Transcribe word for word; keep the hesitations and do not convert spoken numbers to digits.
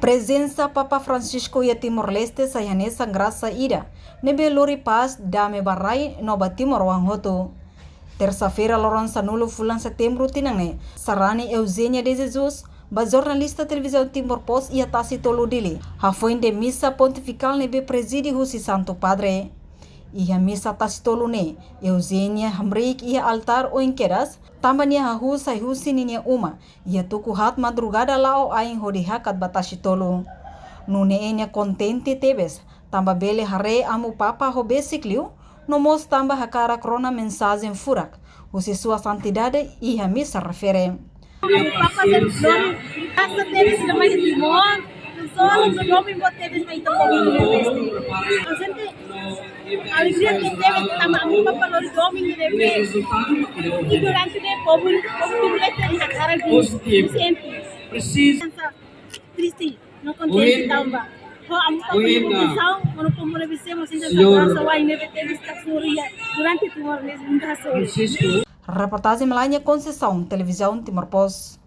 Prezensa Papa Francisco iha Timor-Leste sai hanesan grasa ida ne'ebé lori pás, dame ba rai no ba timoroan hotu. Tersa-feira, loron sanulu fulan Setembru tinan ne'e, sarani Eugenia de Jesus ba jornalista Televizaun Timor Post iha Tasi Tolu, Dili, hafoin de misa pontifikál ne'ebé prezide husi Santu Padre. Iha misa Tasi Tolu ne'e, Eugenia hamriik iha altár oin kedas, tanba nia hahú sai husi ninia uma iha tuku haat madrugada la'o ain hodi hakat ba Tasi Tolu. Nune'e nia kontente tebes, tanba bele haree Amu Papa ho besik liu, no mós tanba hakarak rona mensajen furak husi Sua Santidade iha misa refere. Amu Papa sempre domin, pasa tebes na mai Timor, solo domin boot tebes mai Timor. Ausente, alegria ke tebes tanba Amu Papa lori domin ne'ebé. I durante ne'e povu, povu Timor-Leste hakarak di sente. Triste, no kontente tanba ho Amu Papa nia protesaun, no povu ne'ebé semo sente esa grasa wai ne'ebé tebes ta suri iha durante Timor-Leste nunka suri. Reportajen Melania Conceição, Televizaun Timor Post.